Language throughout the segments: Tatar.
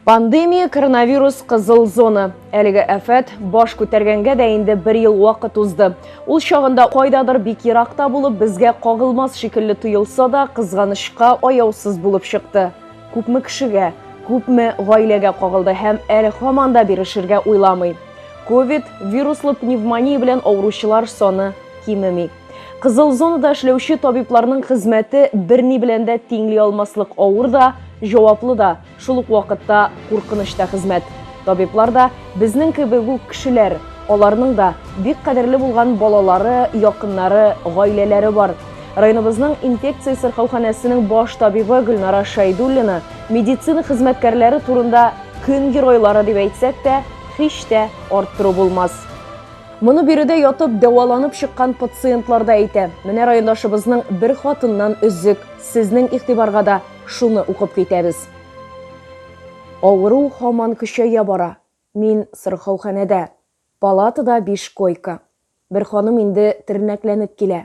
Пандемия, коронавирус, кызыл зона. Әлеге афәт баш күтәргәнгә дә инде бер ел вакыт узды. Ул чагында кайдадыр бик еракта булып, безгә кагылмас шикелле тоелса да, кызганычка, аяусыз булып чыкты. Күпме кешегә, күпме гаиләгә кагылды һәм әле һаман да бирешергә уйламый. Ковид, вируслы пневмония белән авыручылар саны кимеми. Кызыл зонада эшләүче табибларның хезмәте берни белән дә тиңли алмаслык авыр да, җаваплы да, шул ук вакытта куркыныч та хезмәт. Табиблар да безнең кебек үк кешеләр, аларның да бик кадерле булган балалары, якыннары, гаиләләре бар. Районыбызның инфекция сырхауханәсенең баш табибы Гөлнара Шәйдуллина медицина хезмәткәрләре турында көн геройлары дип әйтсәк тә, һич тә арттыру булмас. Моны биредә ятып дәваланып чыккан пациентлар да әйтә. Менә райондашыбызның бер хатыннан өзек. Сезнең игътибарга да шуны укып китәбез. Авыру һаман көчәя бара. Мин сырхауханәдә. Палатада биш койка. Бер ханым инде тернәкләнеп килә.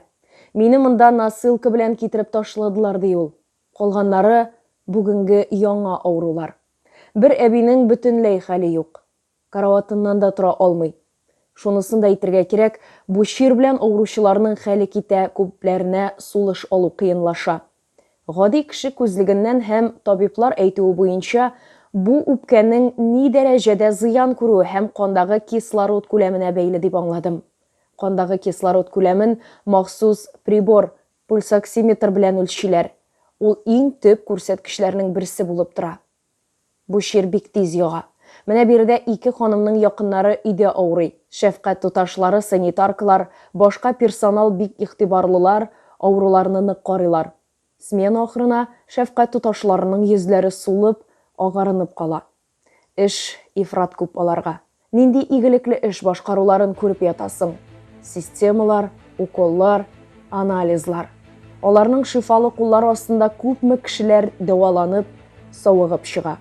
Мине монда носилка белән китереп ташладылар, ди ул. Калганнары, бүгенге яңа авырулар. Бер әбинең бөтенләй хәле юк. Караватыннан да тора алмый. Шунысын да әйтергә кирәк, бу чир белән авыручыларның хәле китә, күпләренә сулыш алу кыенлаша. Гади кеше күзлегеннән һәм табиблар әйтүе буенча, бу үпкәнең ни дәрәҗәдә зыян күрүе һәм кандагы кислород күләменә бәйле дип аңладым. Кандагы кислород күләмен махсус прибор, пульсоксиметр белән үлчиләр. Ул иң төп күрсәткечләрнең берсе булып тора. Бу чир бик тиз йога. Менә биредә ике ханымның якыннары өйдә авырый. Шәфкать туташлары, санитаркалар, башка персонал бик игътибарлылар, авыруларны нык карыйлар. Смена ахырына шәфкать туташларының йөзләре сулып, агарынып кала. Эш ифрат күп аларга. Нинди игелекле эш башкаруларын күреп ятасың. Системалар, уколлар, анализлар. Аларның шифалы куллары астында күпме кешеләр дәваланып, савыгып чыга.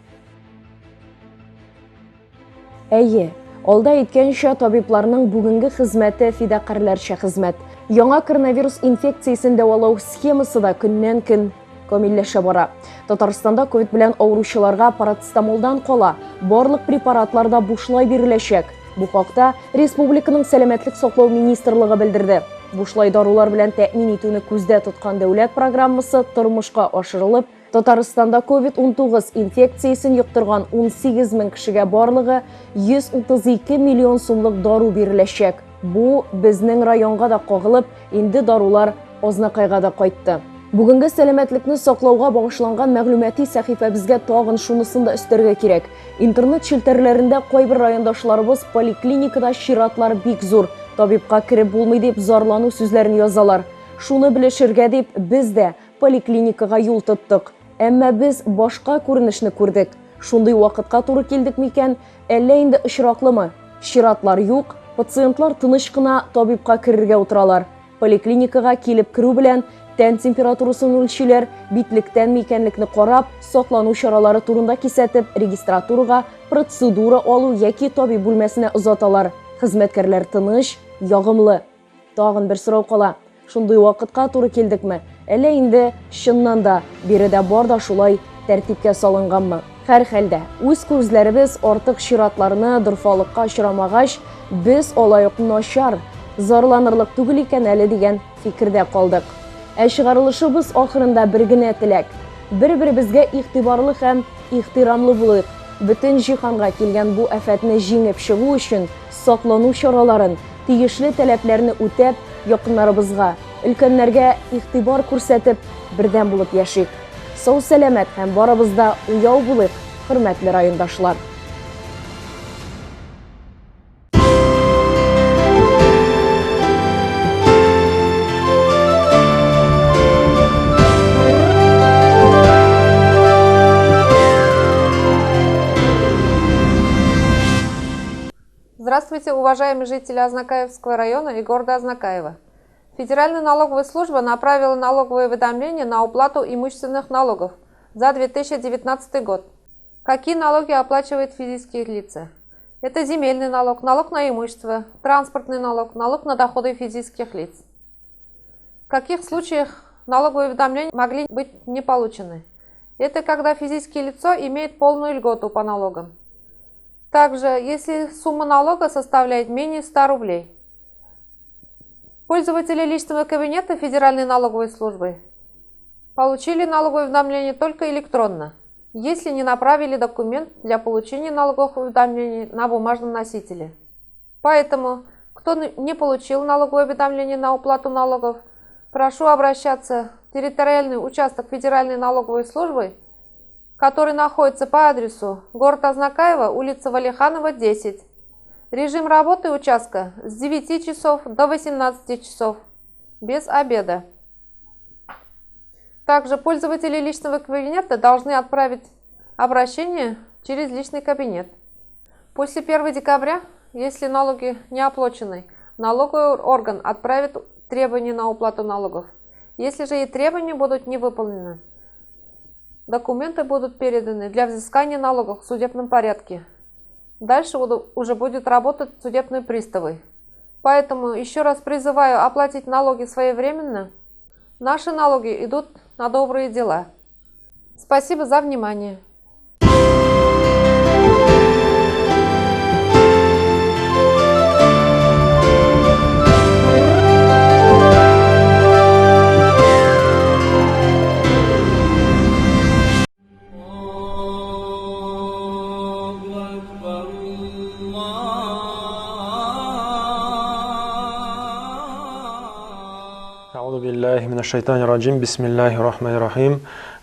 Әйе, алда әйткәнчә, табибларның бүгенге хезмәте фидакарьләрчә хезмәт. Яңа коронавирус инфекциясен дәвалау схемасы да көннән-көн камилләшә бара. Татарстанда ковид белән авыручыларга парацетамолдан кала барлык препаратлар да бушлай биреләчәк. Бу хакта республиканың сәламәтлек саклау министрлыгы белдерде. Бушлай дарулар белән тәэмин итүне күздә тоткан дәүләт программасы тормышка ашырылып, Татарстанда COVID-19 инфекциясен йоктырган 18 мең кешегә барлыгы 132 миллион сумлык дару биреләчәк. Бу безнең районга да кагылып, инде дарулар Азнакайга да кайтты. Бүгенге сәламәтлекне саклауга багышланган мәгълүмати сәхифәбезгә тагын шунысын да өстәргә кирәк. Интернет челтәрләрендә кайбер райондашларыбыз поликлиникада чиратлар бик зур, табибка кереп булмый дип зарлану сүзләрен язалар. Шуны белешергә дип без дә поликлиникага юл тоттык. Әмма без башка күренешне күрдек. Шундый вакытка туры килдек микән, әллә инде очраклымы? Чиратлар юк, пациентлар тыныч кына табибка керергә утыралар. Поликлиникага килеп керү белән тән температурасын үлчиләр, битлектән микәнлекне карап, саклану чаралары турында кисәтеп, регистратурага процедура алу яки табиб бүлмәсенә озаталар. Хезмәткәрләр тыныч, ягымлы. Тагын бер сорау кала. Шундый вакытка туры килдекме? Әллә инде, чыннан да, биредә бар да шулай тәртипкә салынганмы? Һәрхәлдә, үз күзләребез артык чиратларны, дорфалыкка очрамагач, без алай ук начар, зарланырлык түгел икән әле дигән фикердә калдык. Ә чыгарылышыбыз ахырында бер генә теләк, бер-беребезгә игътибарлы һәм ихтирамлы булыйк, бөтен җиһанга килгән бу афәтне җиңеп чыгу өчен саклану чараларын, тиешле таләпләрне үтәп, якыннарыбызга, өлкәннәргә игътибар күрсәтеп, бердәм булып яшик. Сау-сәламәт һәм барыбыз да уяу булыйк, хөрмәтле райондашлар! Здравствуйте, уважаемые жители Азнакаевского района и города Азнакаево. Федеральная налоговая служба направила налоговое уведомление на уплату имущественных налогов за 2019 год. Какие налоги оплачивают физические лица? Это земельный налог, налог на имущество, транспортный налог, налог на доходы физических лиц. В каких случаях налоговые уведомления могли быть не получены? Это когда физическое лицо имеет полную льготу по налогам. Также, если сумма налога составляет менее 100 рублей. Пользователи личного кабинета Федеральной налоговой службы получили налоговое уведомление только электронно, если не направили документ для получения налоговых уведомлений на бумажном носителе. Поэтому, кто не получил налоговое уведомление на уплату налогов, прошу обращаться в территориальный участок Федеральной налоговой службы, который находится по адресу город Азнакаево, улица Валиханова, 10. Режим работы участка с 9 часов до 18 часов, без обеда. Также пользователи личного кабинета должны отправить обращение через личный кабинет. После 1 декабря, если налоги не оплачены, налоговый орган отправит требования на уплату налогов. Если же и требования будут не выполнены, документы будут переданы для взыскания налогов в судебном порядке. Дальше уже будет работать судебные приставы. Поэтому еще раз призываю оплатить налоги своевременно. Наши налоги идут на добрые дела. Спасибо за внимание. أعوذ بالله من الشيطان الرجيم بسم الله الرحمن الرحيم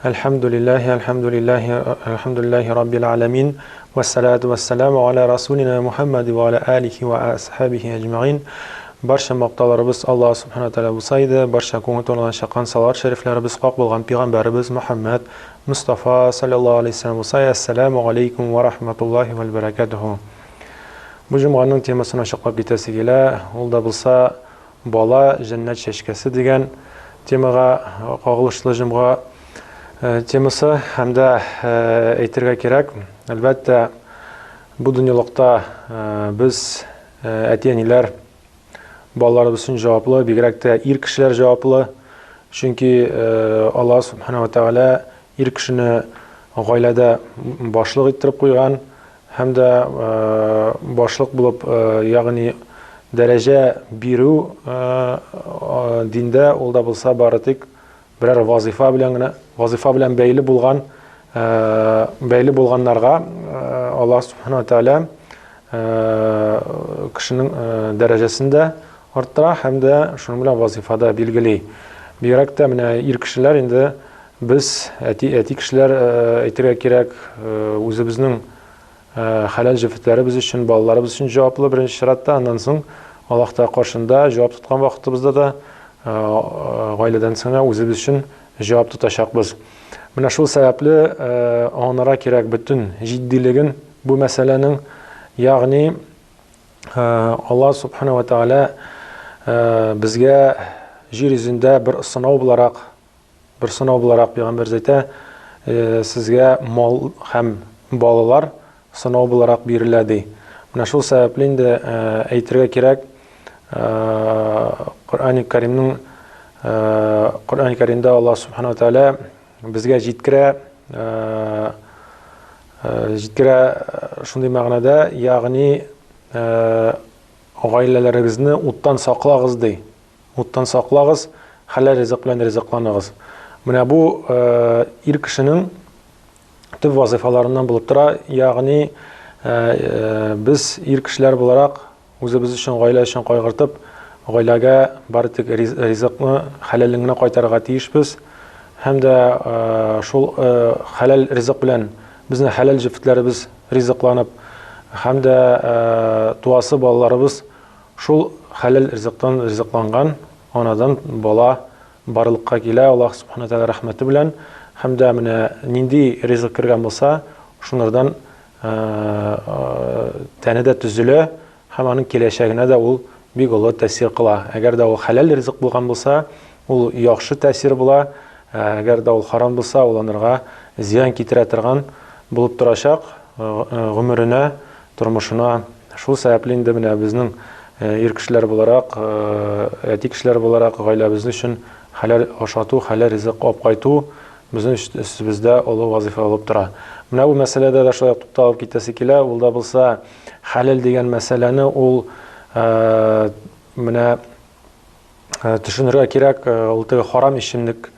الحمد لله الحمد لله الحمد لله رب العالمين والصلاة والسلام على رسولنا محمد وعلى آله وأصحابه أجمعين Барча мактауларыбыз Аллаһ Субхана Тәгалә булса иде, барча күңел тулган чыккан салават шәрифләребез хак булган пәйгамбәребез Мөхәммәд Мостафа саллаллаһу алейһи вәсәлләм булса, әссәламү алейкум ва рахматуллаһи ва бәрәкәтүһү. Бу җомганың темасын ачыклап китәсе килә. Ул да булса бала җәннәт чәчкәсе дигән темага кагылышлы җомга э, темасы һәм дә э, әйтергә кирәк, әлбәттә, бу дөньялыкта э, без әти-әниләр балаларыбыз өчен җаваплы, бигрәк тә ир кешеләр җаваплы. Чөнки Аллаһ Субхана ва Тәгалә ир кешене гаиләдә башлык иттереп куйган һәм дә башлык булып, ягъни дәрәҗә бирү диндә ул да булса бары тик берәр вазифа белән генә, вазифа белән бәйле булган, бәйле булганнарга Аллаһ Субхана Тәгалә кешенең дәрәҗәсен дә арттыра һәм дә шуның белән вазифада билгели. Бигрәк тә менә ир кешеләр инде без әти әти кешеләр әйтергә кирәк, үзебезнең Хәләл җефетләребез өчен, балаларыбыз өчен җаваплы беренче чиратта, аннан соң Аллаһ Тәгалә каршында җавап тоткан вакытыбызда да гаиләдән соң да үзебез өчен җавап тотачакбыз. Менә шул сәбәпле аңларга кирәк бөтен җитдилеген бу мәсьәләнең, ягъни Аллаһ Субхана ва Тәгалә безгә җир йөзендә бер сынау буларак Бер сынау буларак пәйгамбәребез әйтә, сезгә мал һәм балалар сынау буларак бирелә ди. Менә шул сәбәпле инде әйтергә кирәк, Коръәни Кәримнең Коръәни Кәримдә Аллаһ Субхану Тәгалә безгә җиткерә җиткерә шундый мәгънәдә, ягъни гаиләләрегезне уттан саклагыз ди. Уттан саклагыз, хәләл ризык белән ризыкланыгыз. Менә бу ир кешенең төп вазыйфаларыннан булып тора, ягъни без ир кешеләр буларак үзебез өчен, гаилә өчен кайгыртып, гаиләгә бары тик ризыкны хәләлен генә кайтарырга тиешбез. Һәм дә шул хәләл ризык белән безнең хәләл җефетләребез ризыкланып, һәм дә туасы балаларыбыз Шул хәләл ризыктан ризыкланган анадан бала барлыкка килә Аллаһ Субхана Тәгалә рәхмәте белән. Һәм дә менә нинди ризык кергән булса, шунардан тәне дә төзелә һәм аның киләчәгенә дә ул бик олы тәэсир кыла. Әгәр дә ул хәләл ризык булган булса, ул яхшы тәэсир була. Әгәр дә ул харам булса, ул анарга зыян китерә торган булып торачак гомеренә тормышына. Шул сәбәпле инде менә безнең ир кешеләр буларак, әти кешеләр буларак гаиләбез өчен хәләл ашату, хәләл ризык алып кайту безнең өстебездә олы вазыйфа булып тора. Менә бу мәсьәләдә дә шулай ук тукталып китәсе килә. Ул да булса хәләл дигән мәсьәләне ул менә төшенергә кирәк, ул теге харам эчемлек,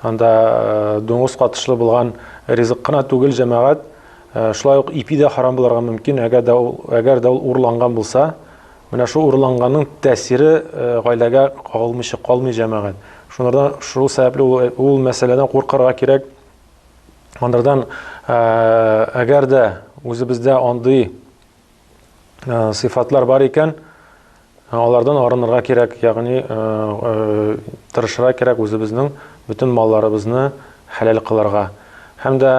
анда дуңгыз катышлы булган ризык кына түгел, җәмәгать. Шулай ук ипи дә харам булырга мөмкин, әгәр дә ул, әгәр дә ул урланган булса, менә шул урланганның тәэсире гаиләгә кагылмыйча калмый, җәмәгать. Шунардан шул сәбәпле ул, ул мәсьәләдән куркырга кирәк. Андардан әгәр дә үзебездә андый сыйфатлар бар икән, алардан арынырга кирәк, ягъни тырышырга кирәк үзебезнең бөтен малларыбызны хәләл кылырга. Һәм дә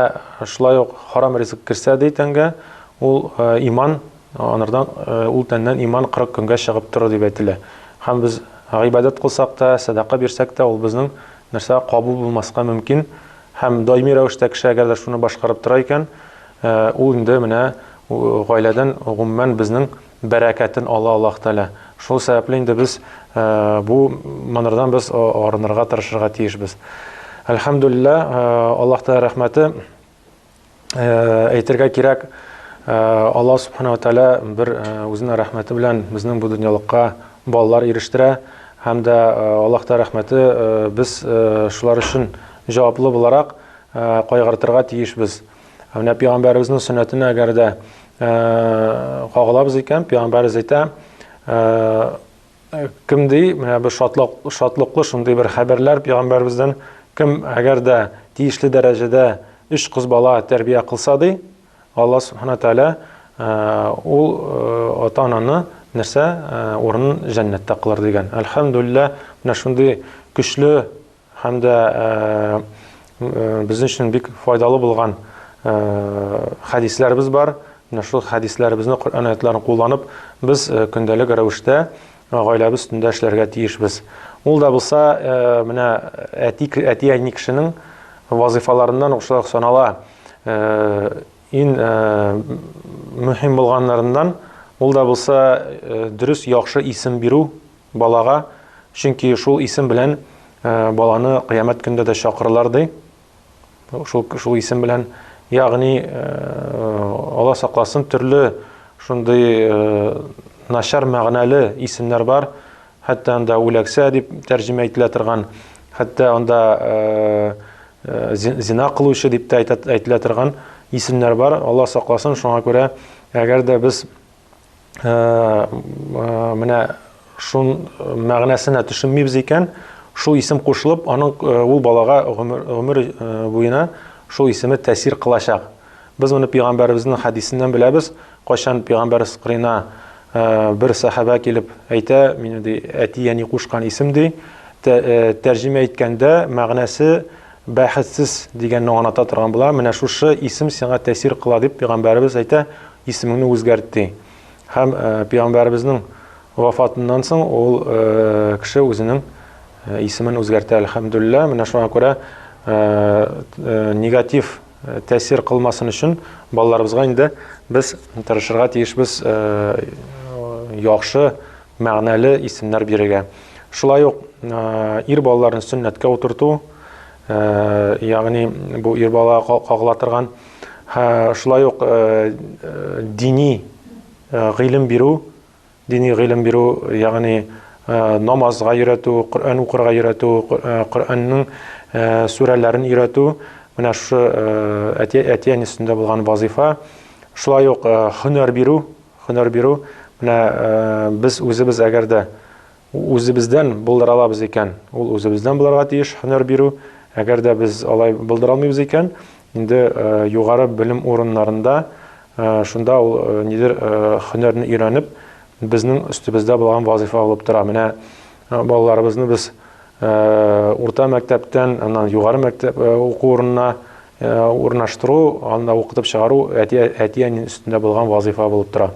шулай ук харам ризык керсә ди тәнгә, ул иман анардан ул тәннән иман 40 көнгә чыгып торыр дип әйтелә. Һәм без гыйбадәт кылсак та, сәдака бирсәк тә, ул безнең нәрсә кабул булмаска мөмкин. Һәм даими рәвештә кеше әгәр дә шуны башкарып тора икән, ул инде менә гаиләдән гомумән безнең бәрәкәтен ала Аллаһ Тәгалә. Шул сәбәпле инде без бу монырдан без арынырга тырышырга тиешбез. Әлхәмдүлилләһ, Аллаһ Тәгалә рәхмәте әйтергә кирәк, Аллаһ Субхана ва Тәгалә бер үзенең рәхмәте белән безнең бу дөньялыкка балалар ирештерә һәм дә Аллаһ Тәгалә рәхмәте без шулар өчен җаваплы буларак кайгыртырга тиешбез. Менә пәйгамбәребезнең сөннәтенә әгәр дә кагылабыз икән, пәйгамбәребез әйтә, кем ди, менә бер шатлык, шатлыклы шундый бер хәбәрләр пәйгамбәребездән, кем әгәр дә тиешле дәрәҗәдә өч кыз бала тәрбия кылса ди, Алла субхана тәгалә ул ата-ананы нәрсә урынын җәннәттә кылыр дигән. Әлхәмдүлилләһ, менә шундый көчле Һәм дә безнең өчен бик файдалы булган хәдисләребез бар. Менә шул хәдисләребезне, Коръән аятларын кулланып, без көндәлек рәвештә гаиләбез өстендә эшләргә тиешбез. Ул да булса, менә әти әти-әни кешенең вазыйфаларыннан шулай ук санала. Иң мөһим булганнарыннан ул да булса дөрес яхшы исем бирү балага, чөнки шул исем белән баланы кыямәт көндә дә чакырырлар ди. Шул, шул исем белән, ягъни Алла сакласын, төрле шундый начар мәгънәле исемнәр бар. Хәтта анда үләксә дип тәрҗемә ителә торган, хәтта анда зина кылучы дип тә әйтелә торган исемнәр бар. Алла сакласын, шуңа күрә әгәр дә без менә шун мәгънәсенә төшенмибез икән, шул исем кушылып, аның ул балага гомер, гомер буена шул исеме тәэсир кылачак. Без моны пәйгамбәребезнең хәдисеннән беләбез. Кайчан пәйгамбәребез кырыена бер сәхабә килеп әйтә, мине ди, әти-әни кушкан исем ди, тәрҗемә иткәндә мәгънәсе бәхетсез дигәнне аңлата торган була. Менә шушы исем сиңа тәэсир кыла дип пәйгамбәребез әйтә, исемеңне үзгәрт ди. Һәм пәйгамбәребезнең вафатыннан соң ул кеше үзенең исемен үзгәртә, әлхәмдүлилләһ. Менә шуңа күрә негатив тәэсир кылмасын өчен балаларыбызга инде без тырышырга тиешбез яхшы мәгънәле исемнәр бирергә. Шулай ук ир балаларны сөннәткә утырту, ягъни бу ир бала кагыла торган, шулай ук дини гыйлем бирү, дини гыйлем бирү, ягъни намазга өйрәтү, Коръән укырга өйрәтү, Коръәннең сүрәләрен өйрәтү, менә шушы әти-әни өстендә булган вазифа. Шулай ук һөнәр бирү, Һөнәр бирү, менә без үзебез әгәр дә үзебездән булдыра алабыз икән, ул үзебездән булырга тиеш һөнәр бирү. Әгәр дә без алай булдыра алмыйбыз икән, инде югары белем урыннарында шунда ул нидер һөнәрне өйрәнеп, безнең өстебездә булган вазифа булып тора. Менә балаларыбызны без урта мәктәптән, аннан югары мәктәп уку урынына урнаштыру, анда укытып чыгару әти-әни өстендә булган вазифа булып тора.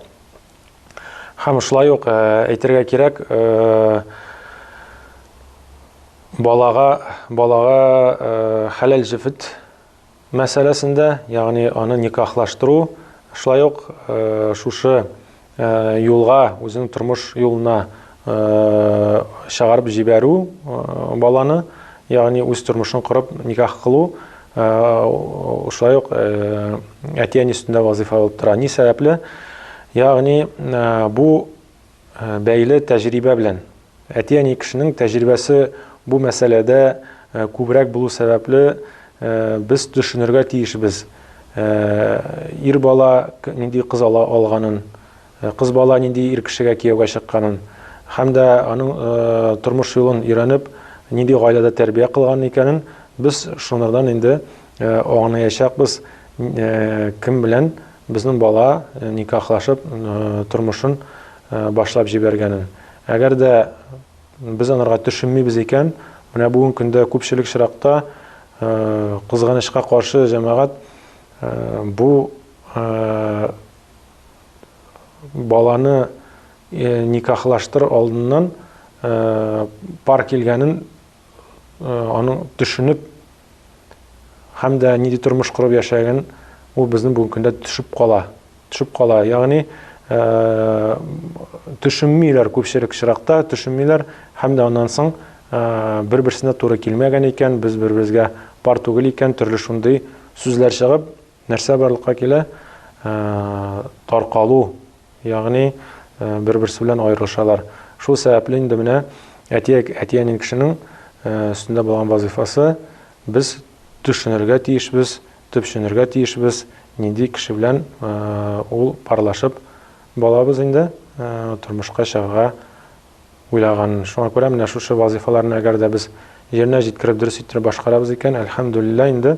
Һәм шулай ук әйтергә кирәк, балага балага хәләл җефет мәсьәләсендә, ягъни аны никахлаштыру, шулай ук шушы юлга, үзенең тормыш юлына чыгарып җибәрү баланы, ягъни үз тормышын корып никах кылу, Шулай ук әти-әни өстендә вазыйфа булып тора. Ни сәбәпле? Ягъни бу бәйле тәҗрибә белән. Әти-әни кешенең тәҗрибәсе бу мәсьәләдә күбрәк булу сәбәпле, без төшенергә тиешбез, ир бала нинди кыз ала алганын, кыз бала нинди ир кешегә кияүгә чыкканын һәм дә аның тормыш юлын өйрәнеп, нинди гаиләдә тәрбия кылган икәнен без шунардан инде аңлаячакбыз, кем белән безнең бала никахлашып тормышын башлап җибәргәнен. Әгәр дә без анарга төшенмибез икән, менә бүгенге көндә күпчелек очракта, кызганычка каршы, җәмәгать, бу баланы никахлаштыр алдыннан пар килгәнен аның төшенеп һәм дә нинди тормыш корып яшәгән ул безнең бүгенге көндә төшеп кала. Төшеп кала. Ягъни төшенмиләр күпчелек очракта, төшенмиләр һәм дә аннан соң бер-берсенә туры килмәгән икән, без бер-беребезгә пар түгел икән, төрле шундый сүзләр чыгып, нәрсә барлыкка килә? Таркалу, ягъни бер-берсе белән аерылышалар. Шул сәбәпле инде менә әти әти-әни кешенең өстендә булган вазыйфасы без төшенергә тиешбез, төпченергә тиешбез, нинди кеше белән ул парлашып балабыз инде тормышка чыгарга уйлаганын. Шуңа күрә менә шушы вазыйфаларны әгәр дә без җиренә җиткереп дөрес иттереп башкарабыз икән, әлхәмдүлилләһ инде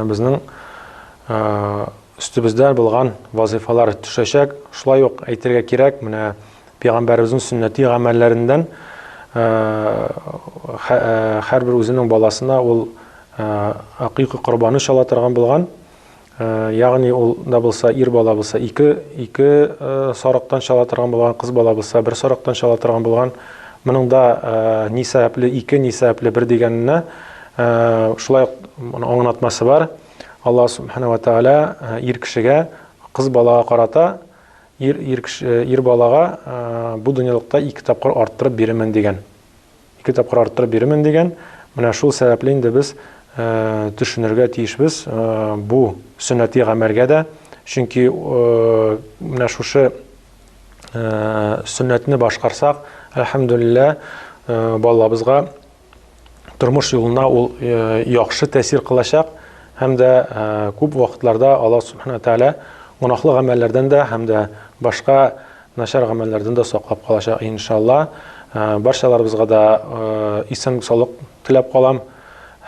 безнең өстебездә булган вазыйфалар төшәчәк. Шулай ук әйтергә кирәк, менә пәйгамбәребезнең сөннәти гамәлләреннән һәрбер үзенең баласына ул акыйка корбаны чала торган булган. Ягъни ул да булса ир бала булса ике ике сарыктан чала торган булган, кыз бала булса бер сарыктан чала торган булган. Моның да ни сәбәпле ике, ни сәбәпле бер дигәненә шулай ук аңлатмасы бар. Аллаһ субхана ва тааля ир кешегә кыз балага карата ир ир кеше ир балага бу дөньялыкта ике тапкыр арттырып бирермен дигән. Ике тапкыр арттырып бирермен дигән. Менә шул сәбәпле инде без төшенергә тиешбез бу сөннәти гамәлгә дә. Чөнки менә шушы сөннәтне башкарсак, әлхәмдүлилләһ, балаларыбызга тормыш юлына ул яхшы тәэсир кылачак һәм дә күп вакытларда Аллаһ Субхана Тәгалә гөнаһлы гамәлләрдән дә һәм дә башка начар гамәлләрдән дә саклап калачак, иншалла. Барчаларыбызга да исәнлек-саулык теләп калам.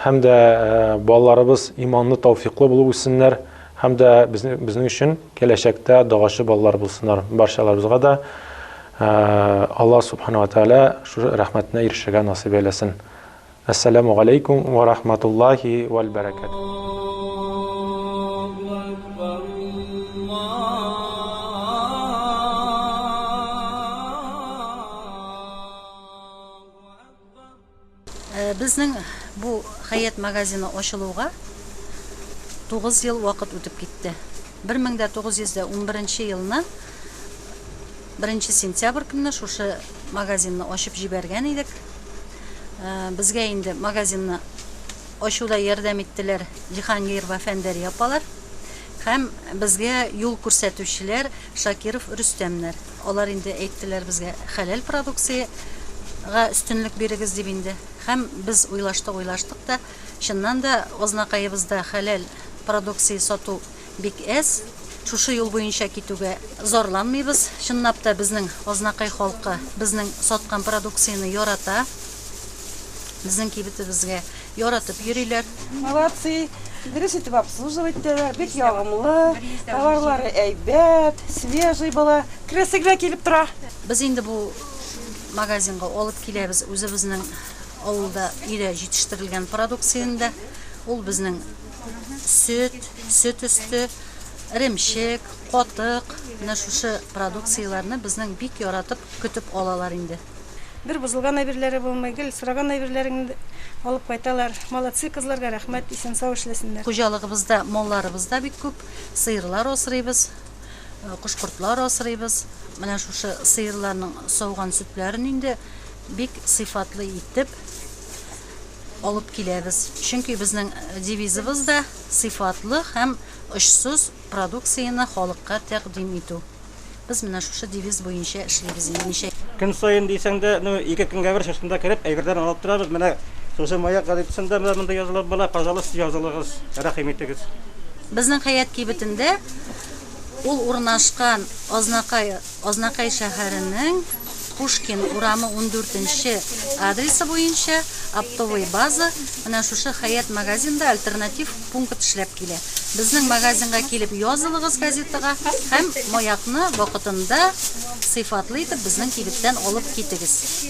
Һәм дә балаларыбыз иманлы, тәүфиклы булып үссеннәр. Һәм дә безнең өчен киләчәктә догачы балалар булсыннар. Барчаларыбызга да Аллаһ Субхана ва Тәгалә шушы рәхмәтенә ирешергә насыйп әйләсен. Әссәламү галәйкүм вә рахматуллаһи вәл бәрәкәтүһ. Безнең бу Хәят магазины ачылуга 9 ел вакыт үтеп китте. 1911 елны 1 сентябрь көнне шушы магазинны ачып җибәргән идек. Безгә инде магазинны ачуда ярдәм иттеләр Җиһангирова Фәндәрия апалар һәм безгә юл күрсәтүчеләр Шакиров Рөстәмнәр. Алар инде әйттеләр безгә хәләл продукциягә өстенлек бирегез дип инде. Һәм без уйлаштык-уйлаштык та, чыннан да Азнакаебызда хәләл продукция сату бик әз. Шушы юл буенча китүгә зарланмыйбыз. Чынлап та безнең Азнакай халкы безнең саткан продукцияне ярата. Безнең кибетебезгә яратып йөриләр. Молодцы, дөрес итеп обслуживать итәләр, бик ягымлы, товарлары әйбәт, свежий була, керәсе генә килеп тора. Без инде бу магазинга алып киләбез үзебезнең авылда өйдә җитештерелгән продукцияне дә. Ул безнең сөт, сөт өсте, эремчек, катык, менә шушы продукцияләрне безнең бик яратып көтеп алалар инде. Бер бозылган әйберләре булмый, гел сораган әйберләреңне алып кайталар. Молодцы, кызларга рәхмәт, исән-сау эшләсеннәр. Хуҗалыгыбызда малларыбыз да бик күп, сыерлар асрыйбыз, кош-кортлар асрыйбыз. Менә шушы сыерларның сауган сөтләрен инде бик сыйфатлы итеп. алып киләбез. Чөнки безнең девизыбыз да сыйфатлы һәм очсыз продукцияне халыкка тәкъдим итү. Без менә шушы девиз буенча эшлибез инде ничә. Көн саен дисәң дә, ну, ике көнгә бер шушында кереп, әйберләрне алып торабыз. Менә шушы Маяк газетасында менә монда язылып була, пожалуйста, язылыгыз, рәхим итегез. Безнең Хәят кибетендә ул урнашкан Азнакай, Азнакай шәһәренең Пушкин урамы ундүртенче адресы буенча оптовый база, менә шушы Хәят магазинда альтернатив пункт эшләп килә. Безнең магазинга килеп язылыгыз газетага һәм Маякны вакытында сыйфатлы итеп безнең кибеттән алып китегез.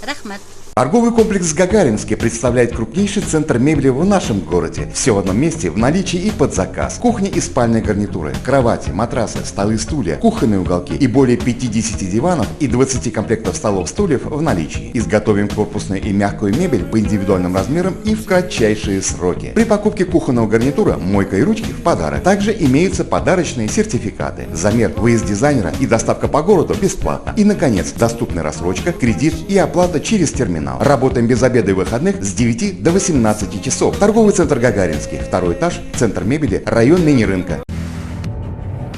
Рәхмәт. Торговый комплекс «Гагаринский» представляет крупнейший центр мебели в нашем городе. Все в одном месте, в наличии и под заказ. Кухня и спальные гарнитуры, кровати, матрасы, столы, стулья, кухонные уголки и более 50 диванов и 20 комплектов столов-стульев в наличии. Изготовим корпусную и мягкую мебель по индивидуальным размерам и в кратчайшие сроки. При покупке кухонного гарнитура мойка и ручки в подарок. Также имеются подарочные сертификаты. Замер, выезд дизайнера и доставка по городу бесплатно. И, наконец, доступная рассрочка, кредит и оплата через терминал. Работаем без обеда и выходных с 9 до 18 часов. Торговый центр Гагаринский, второй этаж, центр мебели, район мини-рынка.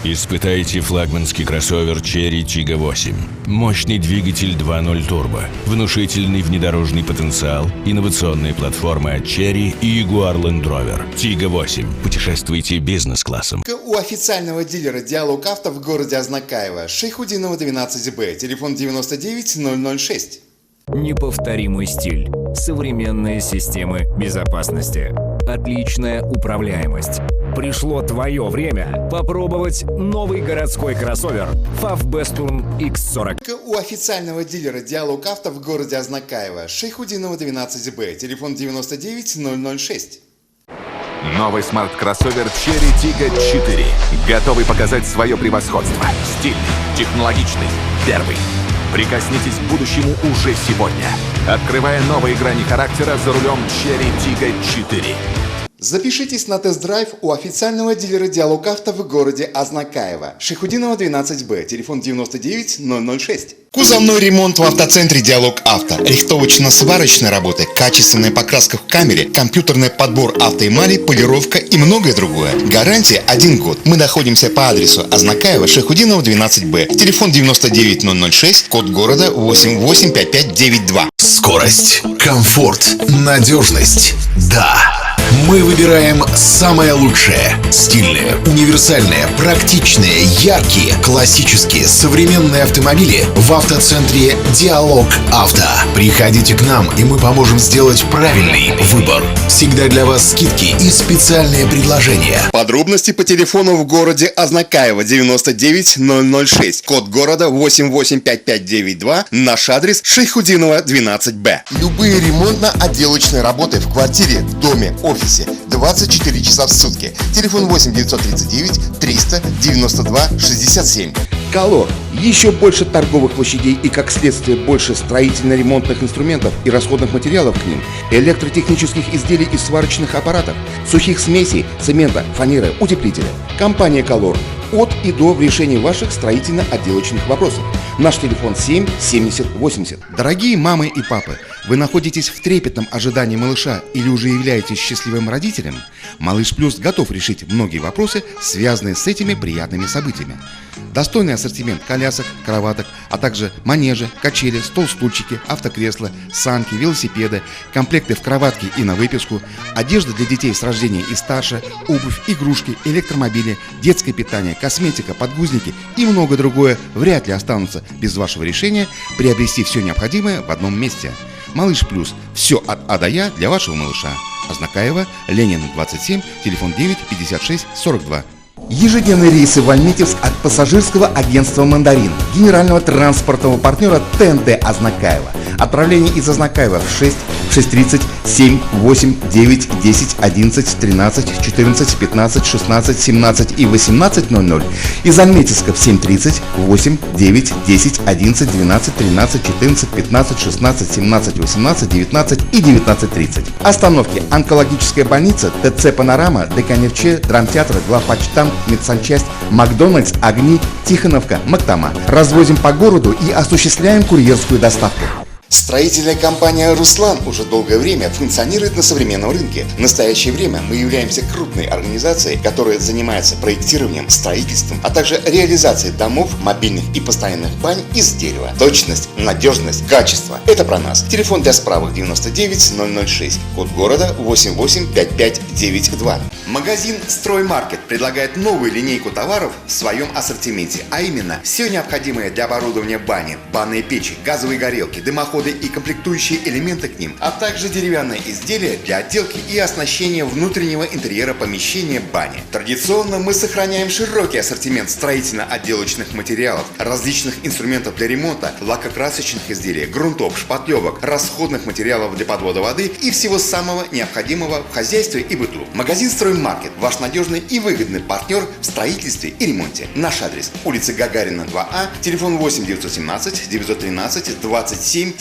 Испытайте флагманский кроссовер Chery Tiggo 8. Мощный двигатель 2.0 турбо, внушительный внедорожный потенциал, инновационная платформа от Chery и Jaguar Land Rover. Tiggo 8. Путешествуйте бизнес-классом. У официального дилера «Диалог Авто» в городе Азнакаево, Шейхудинова 12Б, телефон 99 006. Неповторимый стиль, современные системы безопасности, отличная управляемость. Пришло твое время попробовать новый городской кроссовер FAW Bestune X40. У официального дилера «Диалог Авто» в городе Азнакаево, Шейхудинова 12Б, телефон 99 006. Новый смарт-кроссовер Chery Tiggo 4. Готовый показать свое превосходство. Стильный, технологичный, первый. Прикоснитесь к будущему уже сегодня. Открывая новые грани характера за рулем Chery Tiggo 4. Запишитесь на тест-драйв у официального дилера «Диалог Авто» в городе Азнакаево. Шейхудинова 12Б, телефон 99 006. Кузовной ремонт в автоцентре «Диалог Авто». Рихтовочно-сварочные работы, качественная покраска в камере, компьютерный подбор автоэмали, полировка и многое другое. Гарантия 1 год. Мы находимся по адресу Азнакаево, Шейхудинова 12Б. Телефон 99006, код города 885592. Скорость, комфорт, надежность. Да. Мы выбираем самое лучшее. Стильные, универсальные, практичные, яркие, классические, современные автомобили в автоцентре «Диалог Авто». Приходите к нам, и мы поможем сделать правильный выбор. Всегда для вас скидки и специальные предложения. Подробности по телефону в городе Азнакаево 99 006. Код города 885592. Наш адрес Шейхудинова 12Б. Любые ремонтно-отделочные работы в квартире, доме, офисе 24 часа в сутки. Телефон 8 939 392 67. Колор. Еще больше торговых площадей и, как следствие, больше строительно-ремонтных инструментов и расходных материалов к ним, электротехнических изделий и сварочных аппаратов, сухих смесей, цемента, фанеры, утеплителя. Компания «Колор» от и до в решении ваших строительно-отделочных вопросов. Наш телефон 7 70 80. Дорогие мамы и папы, вы находитесь в трепетном ожидании малыша или уже являетесь счастливым родителем? Малыш Плюс готов решить многие вопросы, связанные с этими приятными событиями. Достойный ассортимент колясок, кроваток, а также манежи, качели, стол-стульчики, автокресла, санки, велосипеды, комплекты в кроватке и на выписку, одежда для детей с рождения и старше, обувь, игрушки, электромобили, детское питание, косметика, подгузники и многое другое вряд ли останутся без вашего решения приобрести все необходимое в одном месте. Малыш Плюс. Все от А до Я для вашего малыша. Азнакаево, Ленина 27, телефон 9 56 42. Ежедневные рейсы в Альметьевск от пассажирского агентства «Мандарин», генерального транспортного партнера ТНТ Азнакаево. Отправление из Азнакаева в 6, 6:30, 7, 8, 9, 10, 11, 13, 14, 15, 16, 17 и 18:00. Из Альметьевска в 7:30, 8, 9, 10, 11, 12, 13, 14, 15, 16, 17, 18, 19 и 19:30. Остановки: Онкологическая больница, ТЦ «Панорама», ДК НФЧ, Драмтеатр, Главпочтамт, Медсанчасть, Макдональдс, Огни, Тихоновка, Мактама. Развозим по городу и осуществляем курьерскую доставку. Строительная компания «Руслан» уже долгое время функционирует на современном рынке. В настоящее время мы являемся крупной организацией, которая занимается проектированием, строительством, а также реализацией домов, мобильных и постоянных бань из дерева. Точность, надежность, качество – это про нас. Телефон для справок 99 006, код города 885592. Магазин «Строймаркет» предлагает новую линейку товаров в своем ассортименте, а именно все необходимое для оборудования бани, банные печи, газовые горелки, дымоходы и комплектующие элементы к ним, а также деревянные изделия для отделки и оснащения внутреннего интерьера помещения бани. Традиционно мы сохраняем широкий ассортимент строительно-отделочных материалов, различных инструментов для ремонта, лакокрасочных изделий, грунтов, шпатлевок, расходных материалов для подвода воды и всего самого необходимого в хозяйстве и быту. Магазин «Строймаркет» – ваш надежный и выгодный партнер в строительстве и ремонте. Наш адрес – улица Гагарина, 2А, телефон 8 917 913 27